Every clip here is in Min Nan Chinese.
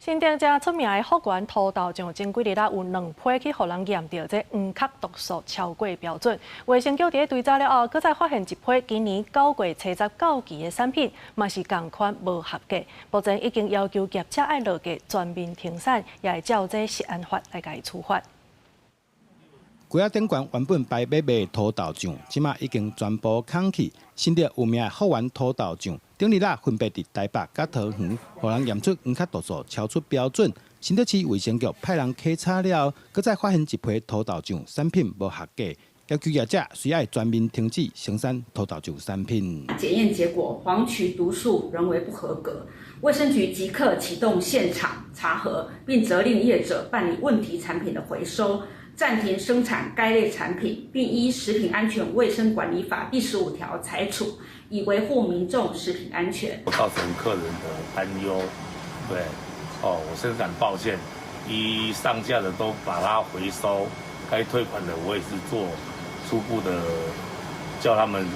新竹遮出名的福源土豆醬，前幾日啦有兩批去予人驗著這黃殼毒素超過標準。衛生局佇咧追查了後，閣再發現一批今年9月30到期的產品，嘛是仝款無合格。目前已經要求業者愛落架全面停產，也會照這食安法來共伊處罰。櫃仔頂懸原本排欲賣土豆醬，這馬已經全部空去。新竹有名的福源土豆醬，頂日啦分別佇台北佮桃園，予人驗出黃殼毒素超出標準。新竹市衛生局派人稽查了後，閣再發現一批土豆醬產品無合格，要求業者需愛全面停止生產土豆醬產品。檢驗結果，黃曲毒素仍為不合格，衛生局即刻啟動現場查核，並責令業者辦理問題產品的回收，暫停生產該類產品，並依《食品安全衛生管理法》第15條裁處，以維護民眾食品安全。造成客人的擔憂，對，哦，我深感抱歉。已上架的都把它回收，該退款的我也是做初步的，叫他們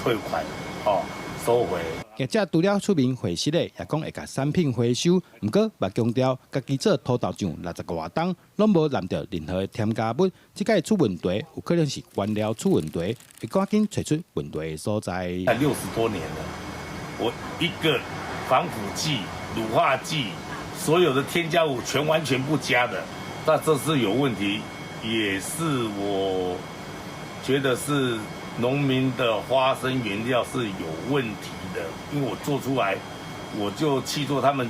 退款，哦，收回。業者除了出面回釋的，也講會共產品回收，毋過嘛強調，家己做土豆醬60外冬，攏無驗著任何的添加物。這擺出問題，有可能是原料出問題，會趕緊揣出問題的所在。 60多年了，我一個防腐劑、乳化劑，所有的添加物全完全不加的，那這是有問題，也是我覺得是農民的花生原料是有問題的，因為我做出來，我就去做他們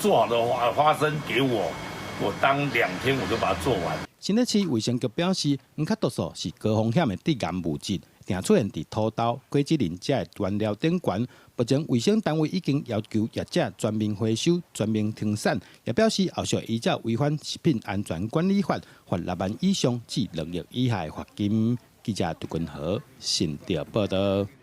做好的花生給我，我當2天我就把它做完。新竹市衛生局表示，黃殼毒素是高風險的致癌物質，定出現佇土豆、果子狸這个原料頂懸。目前衛生單位已經要求業者全面回收、全面停產，也表示後續依照違反食品安全管理法，罰6萬以上至2億以下的罰金。記者杜君和新竹報道。